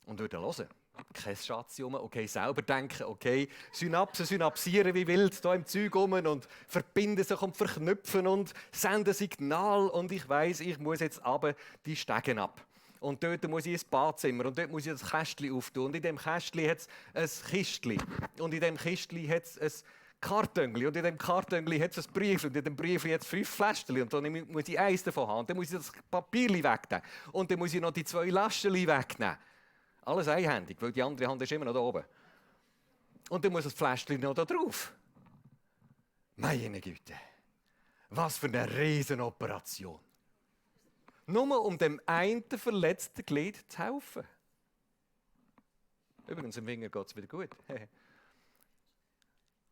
Und würden hören. Kein Schatz rum, okay, selber denken, okay, Synapsen synapsieren wie wild hier im Zeug rum und verbinden sich und verknüpfen und senden Signal und ich weiss, ich muss jetzt runter die Stegen ab. Und dort muss ich ins Badzimmer und dort muss ich das Kästchen auftun und in dem Kästchen hat es ein Kistchen und in dem Kistchen hat es ein Kartönchen und in dem Kartönchen hat es ein Brief und in dem Brief hat es 5 Fläschchen und dann muss ich eins davon haben und dann muss ich das Papierchen wegnehmen und dann muss ich noch die 2 Laschen wegnehmen. Alles einhändig, weil die andere Hand ist immer noch da oben. Und dann muss das Fläschchen noch da drauf. Meine Güte, was für eine Riesenoperation. Nur um dem einen verletzten Glied zu helfen. Übrigens, im Finger geht es wieder gut.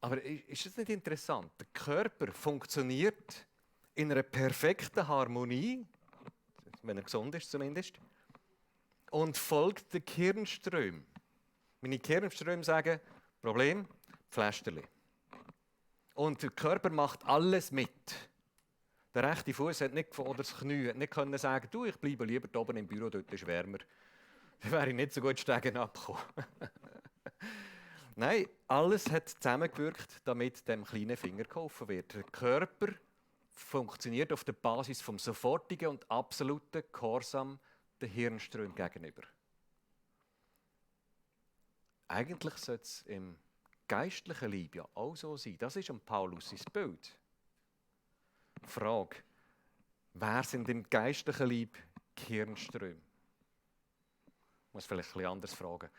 Aber ist es nicht interessant? Der Körper funktioniert in einer perfekten Harmonie, wenn er gesund ist zumindest, und folgt den Kirnströmen. Meine Kirnströme sagen, Problem, Pflästerli. Und der Körper macht alles mit. Der rechte Fuß hat nicht, oder das Knie hat nicht können sagen, du, ich bleibe lieber da oben im Büro, dort ist wärmer. Dann wäre ich nicht so gut Stegen abgekommen. Nein, alles hat zusammengewirkt, damit dem kleinen Finger geholfen wird. Der Körper funktioniert auf der Basis vom sofortigen und absoluten Gehorsam den Hirnströmen gegenüber. Eigentlich sollte es im geistlichen Leben ja auch so sein. Das ist Paulus sein Bild. Frage, wer sind im geistlichen Leben Hirnströme? Ich muss vielleicht ein bisschen anders fragen.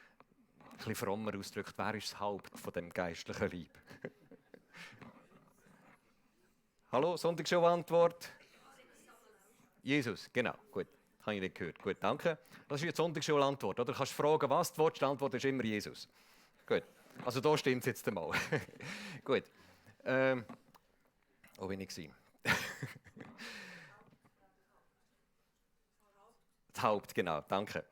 Ein bisschen frommer ausgedrückt, wer ist das Haupt von dem geistlichen Leib? Hallo, Sonntagsschule-Antwort? Jesus, genau, gut. Habe ich nicht gehört. Gut, danke. Das ist die Sonntagsschule-Antwort. Oder kannst du fragen, was du willst, die Antwort ist immer Jesus. Gut, also da stimmt es jetzt einmal. Gut. Wo bin ich? Das Haupt, genau, danke.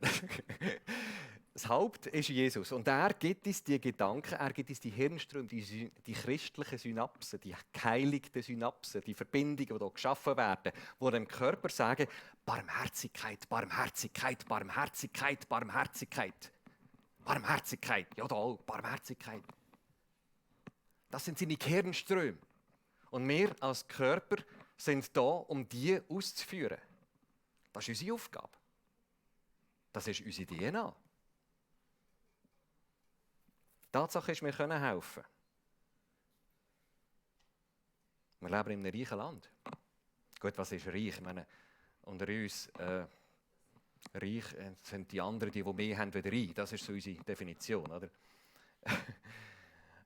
Das Haupt ist Jesus und er gibt uns die Gedanken, er gibt uns die Hirnströme, die christlichen Synapsen, die geheiligten Synapsen, die Verbindungen, die hier geschaffen werden, die dem Körper sagen, Barmherzigkeit, Barmherzigkeit, Barmherzigkeit, Barmherzigkeit. Barmherzigkeit, ja da, Barmherzigkeit. Das sind seine Hirnströme. Und wir als Körper sind da, um die auszuführen. Das ist unsere Aufgabe. Das ist unsere DNA. Die Tatsache ist, wir können helfen. Wir leben in einem reichen Land. Gut, was ist reich? Ich meine, unter uns reich sind die anderen, die mehr haben wie reich. Das ist so unsere Definition, oder?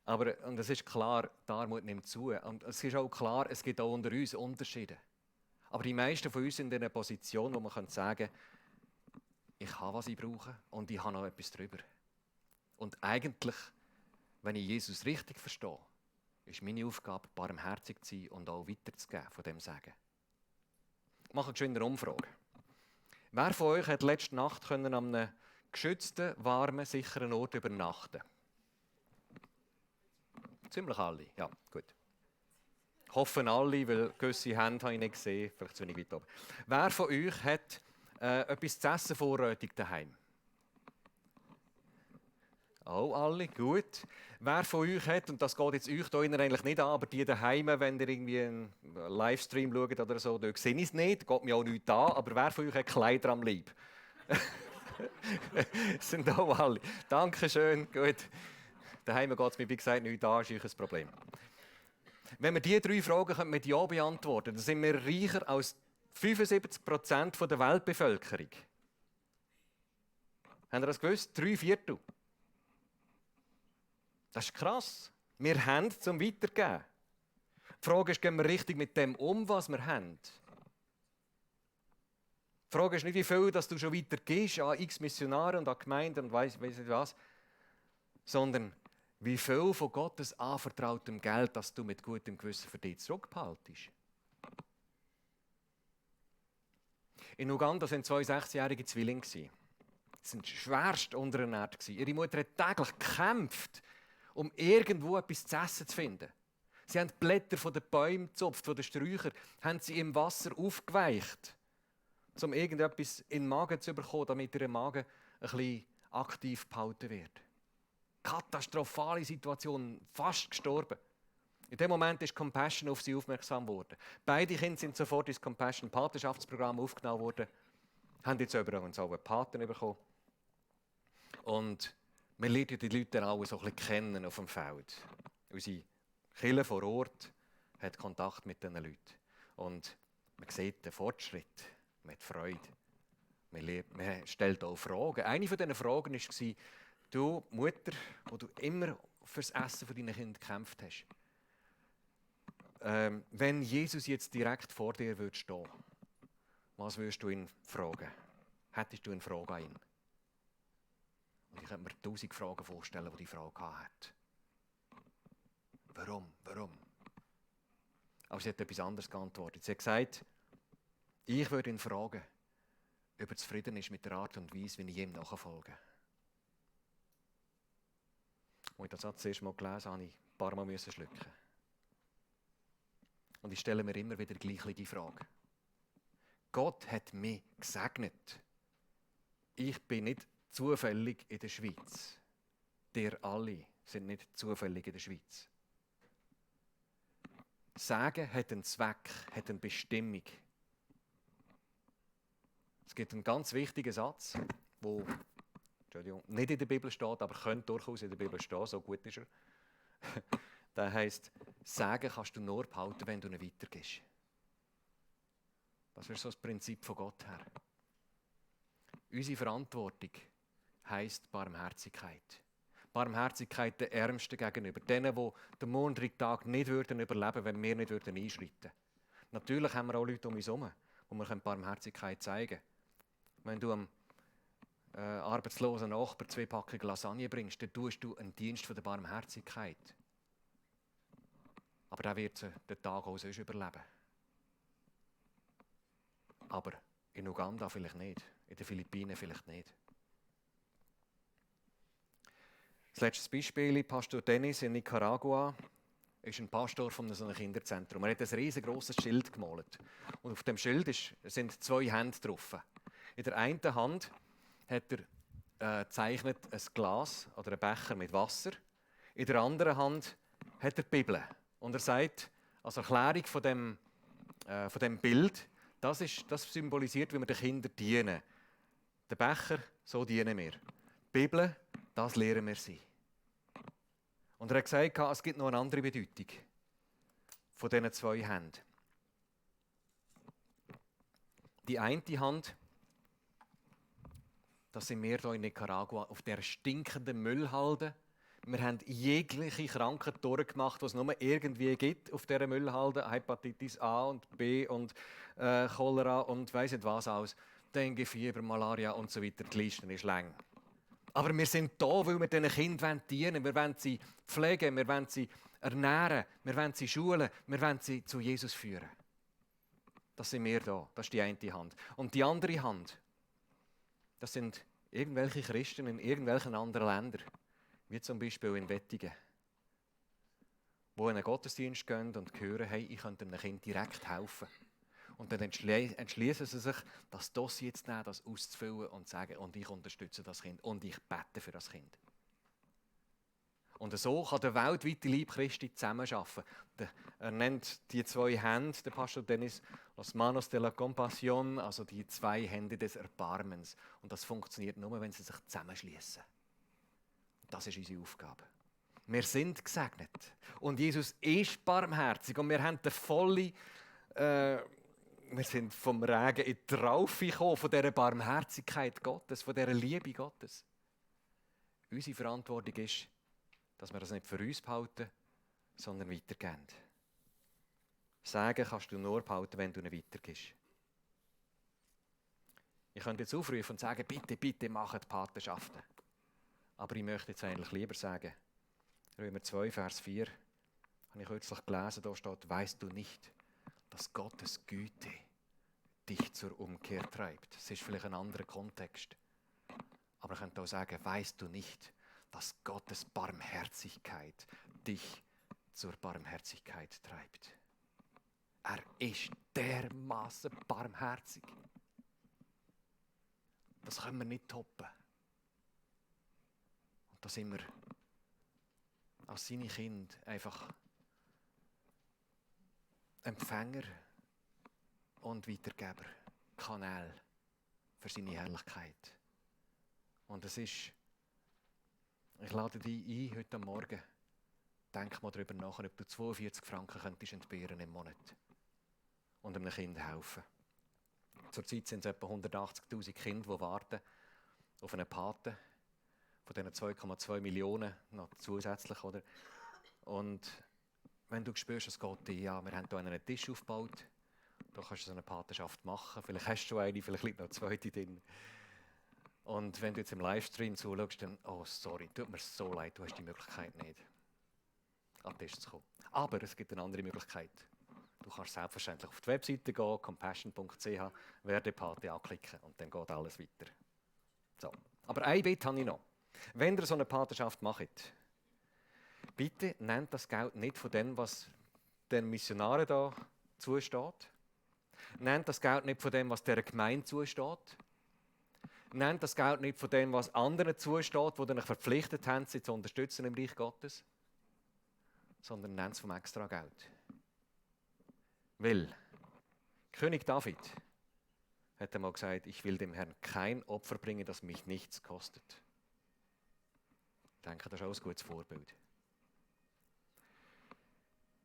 Aber und es ist klar, die Armut nimmt zu. Und es ist auch klar, es gibt auch unter uns Unterschiede. Aber die meisten von uns sind in einer Position, wo man sagen kann, ich habe, was ich brauche und ich habe noch etwas drüber. Und eigentlich, wenn ich Jesus richtig verstehe, ist meine Aufgabe, barmherzig zu sein und auch weiterzugeben von dem Sagen. Ich mache eine Umfrage. Wer von euch hat letzte Nacht an einem geschützten, warmen, sicheren Ort übernachten? Ziemlich alle, ja, gut. Hoffen alle, weil gewisse Hände habe ich nicht gesehen, vielleicht zu wenig weit oben. Wer von euch hat etwas zu essen vorrätig daheim? Auch alle, gut. Wer von euch hat, und das geht jetzt euch hier eigentlich nicht an, aber die daheim, wenn ihr irgendwie einen Livestream schaut oder so, da sehe ich es nicht, geht mir auch nichts an, aber wer von euch hat Kleider am Leib? Das sind auch alle. Dankeschön, gut. Daheim geht es mir, wie gesagt, nichts an, ist euch ein Problem. Wenn wir diese 3 Fragen mit Ja beantworten, dann sind wir reicher als 75% der Weltbevölkerung. Habt ihr das gewusst? 3/4. Das ist krass. Wir haben es zum Weitergeben. Die Frage ist, gehen wir richtig mit dem um, was wir haben? Die Frage ist nicht, wie viel dass du schon weitergibst an x Missionare und an Gemeinden und weiss nicht was, sondern wie viel von Gottes anvertrautem Geld, das du mit gutem Gewissen für dich zurückbehaltest. In Uganda waren 2 6-jährige Zwillinge. Sie waren schwerst unterernährt. Ihre Mutter hat täglich gekämpft, um irgendwo etwas zu essen zu finden. Sie haben die Blätter von den Bäumen gezupft, von den Sträuchern, haben sie im Wasser aufgeweicht, um irgendetwas in den Magen zu bekommen, damit ihr Magen ein bisschen aktiv gehalten wird. Katastrophale Situation, fast gestorben. In dem Moment ist Compassion auf sie aufmerksam geworden. Beide Kinder sind sofort ins Compassion-Patenschaftsprogramm aufgenommen worden, haben jetzt übrigens auch einen Paten bekommen. Und wir lernen die Leute dann alle so ein bisschen kennen auf dem Feld. Unsere Kirche vor Ort hat Kontakt mit diesen Leuten. Und man sieht den Fortschritt mit Freude. Man stellt auch Fragen. Eine von diesen Fragen war, du Mutter, wo du immer für das Essen deiner Kinder gekämpft hast, wenn Jesus jetzt direkt vor dir würde stehen, was würdest du ihn fragen? Hättest du eine Frage an ihn? Und ich könnte mir 1000 Fragen vorstellen, die die Frau hatte. Warum? Warum? Aber sie hat etwas anderes geantwortet. Sie hat gesagt, ich würde ihn fragen, ob er zufrieden ist mit der Art und Weise, wie ich ihm nachfolge. Als ich den Satz das erste Mal gelesen habe, musste ich ein paar Mal schlucken. Und ich stelle mir immer wieder die gleiche Frage. Gott hat mich gesegnet. Ich bin nicht zufällig in der Schweiz. Ihr alle sind nicht zufällig in der Schweiz. Sagen hat einen Zweck, hat eine Bestimmung. Es gibt einen ganz wichtigen Satz, der nicht in der Bibel steht, aber könnte durchaus in der Bibel stehen, so gut ist er. Der heisst, Sagen kannst du nur behalten, wenn du ihn weitergibst. Das ist so das Prinzip von Gott her. Unsere Verantwortung heisst Barmherzigkeit. Barmherzigkeit den Ärmsten gegenüber. Denen, die den morgigen Tag nicht überleben würden, wenn wir nicht einschreiten würden. Natürlich haben wir auch Leute um uns herum, wo wir Barmherzigkeit zeigen können. Wenn du einem arbeitslosen Nachbar 2 Packungen Lasagne bringst, dann tust du einen Dienst von der Barmherzigkeit. Aber der wird den Tag auch sonst überleben. Aber in Uganda vielleicht nicht, in den Philippinen vielleicht nicht. Das letzte Beispiel, Pastor Dennis in Nicaragua, ist ein Pastor von so einem Kinderzentrum. Er hat ein riesengroßes Schild gemalt. Und auf dem Schild sind 2 Hände drauf. In der einen Hand hat er gezeichnet ein Glas oder einen Becher mit Wasser. In der anderen Hand hat er die Bibel. Und er sagt, als Erklärung von dem Bild, das symbolisiert, wie wir den Kindern dienen. Der Becher, so dienen wir. Die Bibel, das lehren wir sie. Und er hat gesagt, es gibt noch eine andere Bedeutung von diesen 2 Händen. Die eine Hand, das sind wir hier in Nicaragua, auf der stinkenden Müllhalde. Wir haben jegliche Krankheit durchgemacht, die es nur irgendwie gibt auf dieser Müllhalde. Hepatitis A und B und Cholera und weiss nicht was alles. Dengue, Fieber, Malaria und so weiter. Die Liste ist lang. Aber wir sind da, weil wir diesen Kindern dienen wollen. Wir wollen sie pflegen, wir wollen sie ernähren, wir wollen sie schulen, wir wollen sie zu Jesus führen. Das sind wir da. Das ist die eine Hand. Und die andere Hand, das sind irgendwelche Christen in irgendwelchen anderen Ländern. Wie zum Beispiel in Wettigen, wo in einen Gottesdienst gehen und hören, hey, ich könnte einem Kind direkt helfen. Und dann entschließen sie sich, das Dossier jetzt nehmen, das auszufüllen und sagen, und ich unterstütze das Kind und ich bete für das Kind. Und so kann der weltweite Leib Christi zusammenarbeiten. Er nennt die 2 Hände, der Pastor Dennis, Los Manos de la Compasión, also die 2 Hände des Erbarmens. Und das funktioniert nur, wenn sie sich zusammenschließen. Das ist unsere Aufgabe. Wir sind gesegnet. Und Jesus ist barmherzig. Und wir haben den vollen, wir sind vom Regen in die Traufe gekommen, von dieser Barmherzigkeit Gottes, von dieser Liebe Gottes. Unsere Verantwortung ist, dass wir das nicht für uns behalten, sondern weitergeben. Sagen kannst du nur behalten, wenn du ihn weitergibst. Ich könnte jetzt aufrufen und sagen, bitte, bitte macht Patenschaften. Aber ich möchte jetzt eigentlich lieber sagen, Römer 2, Vers 4, habe ich kürzlich gelesen, da steht, weißt du nicht, dass Gottes Güte dich zur Umkehr treibt. Das ist vielleicht ein anderer Kontext. Aber ich könnte auch sagen, weißt du nicht, dass Gottes Barmherzigkeit dich zur Barmherzigkeit treibt. Er ist dermaßen barmherzig. Das können wir nicht toppen. Und da sind wir als seine Kinder einfach Empfänger und Weitergeber, Kanal für seine Herrlichkeit. Und es ist, ich lade dich ein heute Morgen, denk mal darüber nach, ob du 42 Franken könntest entbehren im Monat und einem Kind helfen. Zurzeit sind es etwa 180'000 Kinder, die warten auf einen Paten, von diesen 2,2 Millionen noch zusätzlich. Oder? Und wenn du spürst, es geht dir, ja, wir haben hier einen Tisch aufgebaut, da kannst du so eine Patenschaft machen, vielleicht hast du eine, vielleicht liegt noch eine zweite drin. Und wenn du jetzt im Livestream zuschaust, dann, oh sorry, tut mir so leid, du hast die Möglichkeit nicht, an den Tisch zu kommen. Aber es gibt eine andere Möglichkeit. Du kannst selbstverständlich auf die Webseite gehen, compassion.ch, Werdepate anklicken und dann geht alles weiter. So. Aber ein Bitte habe ich noch. Wenn ihr so eine Patenschaft macht, bitte nehmt das Geld nicht von dem, was den Missionaren da zusteht. Nehmt das Geld nicht von dem, was der Gemeinde zusteht. Nehmt das Geld nicht von dem, was anderen zusteht, die euch verpflichtet haben, sie zu unterstützen im Reich Gottes. Sondern nehmt es vom extra Geld. Weil König David hat einmal gesagt, ich will dem Herrn kein Opfer bringen, das mich nichts kostet. Ich denke, das ist auch ein gutes Vorbild.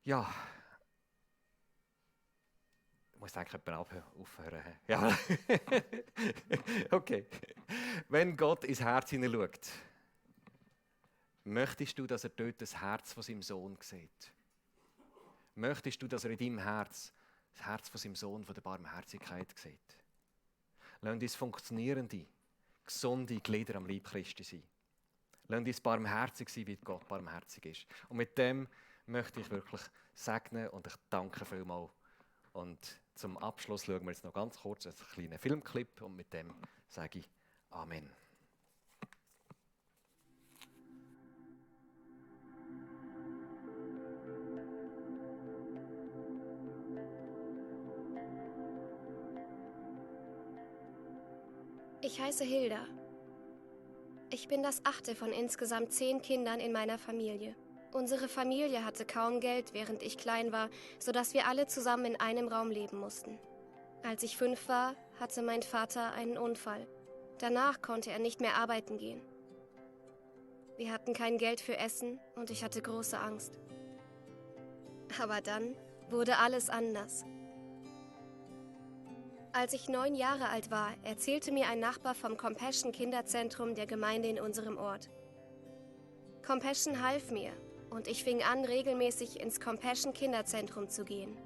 Ja, ich muss eigentlich jemanden aufhören. Ja, okay. Wenn Gott ins Herz hineinschaut, möchtest du, dass er dort das Herz von seinem Sohn sieht? Möchtest du, dass er in deinem Herz das Herz von seinem Sohn, von der Barmherzigkeit sieht? Lass uns funktionierende, gesunde Glieder am Leib Christi sein. Lass uns barmherzig sein, wie Gott barmherzig ist. Und mit dem möchte ich wirklich segnen und ich danke vielmals. Und zum Abschluss schauen wir jetzt noch ganz kurz einen kleinen Filmclip und mit dem sage ich Amen. Ich heiße Hilda. Ich bin das 8. von insgesamt 10 Kindern in meiner Familie. Unsere Familie hatte kaum Geld, während ich klein war, sodass wir alle zusammen in einem Raum leben mussten. Als ich 5 war, hatte mein Vater einen Unfall. Danach konnte er nicht mehr arbeiten gehen. Wir hatten kein Geld für Essen und ich hatte große Angst. Aber dann wurde alles anders. Als ich 9 Jahre alt war, erzählte mir ein Nachbar vom Compassion Kinderzentrum der Gemeinde in unserem Ort. Compassion half mir und ich fing an, regelmäßig ins Compassion Kinderzentrum zu gehen.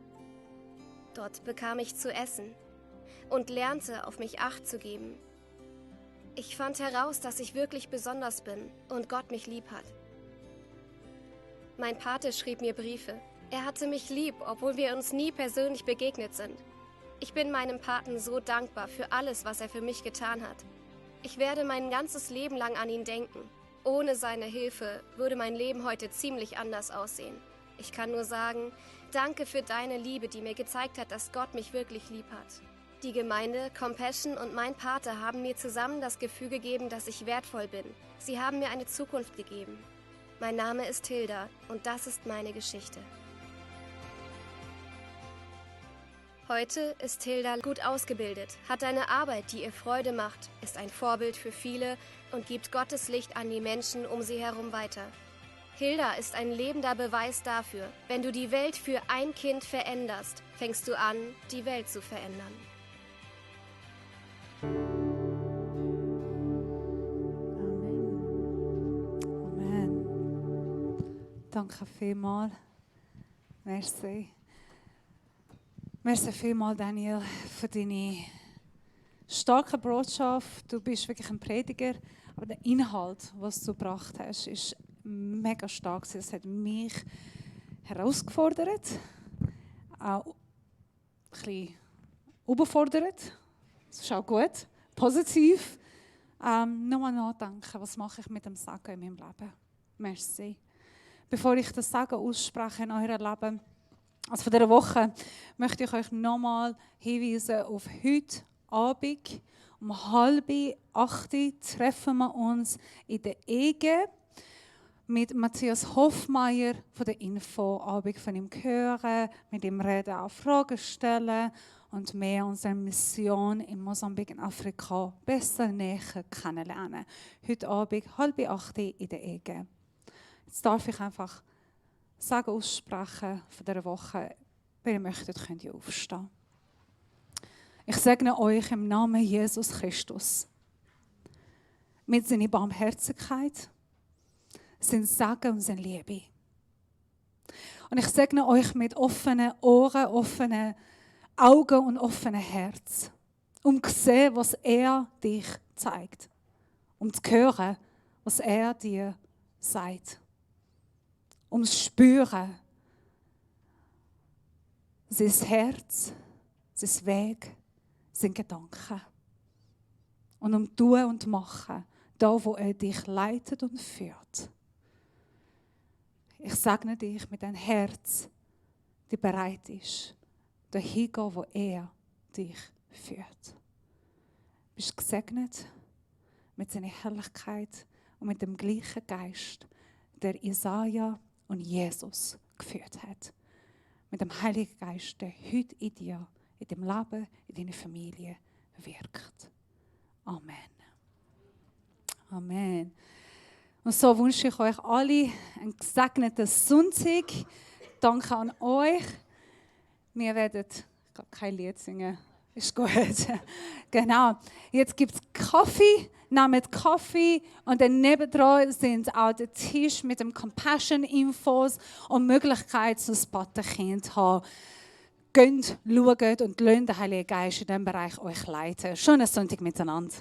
Dort bekam ich zu essen und lernte, auf mich Acht zu geben. Ich fand heraus, dass ich wirklich besonders bin und Gott mich lieb hat. Mein Pate schrieb mir Briefe. Er hatte mich lieb, obwohl wir uns nie persönlich begegnet sind. Ich bin meinem Paten so dankbar für alles, was er für mich getan hat. Ich werde mein ganzes Leben lang an ihn denken. Ohne seine Hilfe würde mein Leben heute ziemlich anders aussehen. Ich kann nur sagen, danke für deine Liebe, die mir gezeigt hat, dass Gott mich wirklich lieb hat. Die Gemeinde, Compassion und mein Pate haben mir zusammen das Gefühl gegeben, dass ich wertvoll bin. Sie haben mir eine Zukunft gegeben. Mein Name ist Hilda und das ist meine Geschichte. Heute ist Hilda gut ausgebildet, hat eine Arbeit, die ihr Freude macht, ist ein Vorbild für viele und gibt Gottes Licht an die Menschen um sie herum weiter. Hilda ist ein lebender Beweis dafür, wenn du die Welt für ein Kind veränderst, fängst du an, die Welt zu verändern. Amen. Amen. Danke vielmals. Merci. Merci vielmals, Daniel, für deine starke Botschaft. Du bist wirklich ein Prediger, aber der Inhalt, was du gebracht hast, ist mega stark. Es hat mich herausgefordert, auch ein bisschen überfordert. Das ist auch gut, positiv. Nochmal nachdenken, was mache ich mit dem Sagen in meinem Leben. Merci. bevor ich das Segen ausspreche in eurem Leben, also von dieser Woche, möchte ich euch nochmal hinweisen auf heute Abend. Um 7:30 treffen wir uns in der EG mit Matthias Hofmeier von der Infoabend von ihm hören, mit ihm reden, auch Fragen stellen und mehr unsere Mission in Mosambik in Afrika besser näher kennenlernen. Heute Abend 7:30 in der EG. Jetzt darf ich einfach Sagen aussprechen von dieser Woche. Wenn ihr möchtet, könnt ihr aufstehen. Ich segne euch im Namen Jesus Christus. Mit seiner Barmherzigkeit, sein Segen und seine Liebe. Und ich segne euch mit offenen Ohren, offenen Augen und offenen Herz, um zu sehen, was er dich zeigt. Um zu hören, was er dir sagt. Um zu spüren, sein Herz, sein Weg, sein Gedanken. Und um tun und machen, da wo er dich leitet und führt. Ich segne dich mit einem Herz, das bereit ist, dahin gehen, wo er dich führt. Du bist gesegnet mit seiner Herrlichkeit und mit dem gleichen Geist, der Jesaja und Jesus geführt hat. Mit dem Heiligen Geist, der heute in dir, in deinem Leben, in deiner Familie wirkt. Amen. Amen. Und so wünsche ich euch alle einen gesegneten Sonntag. Danke an euch. Wir werden, ich kann kein Lied singen, ist gut. Genau. Jetzt gibt es Kaffee. Nehmt Kaffee und dann nebendran sind auch der Tisch mit dem Compassion-Infos und Möglichkeit, so ein Patenkind zu haben. Geht, schaut und lasst den Heiligen Geist in diesem Bereich euch leiten. Schönen Sonntag miteinander.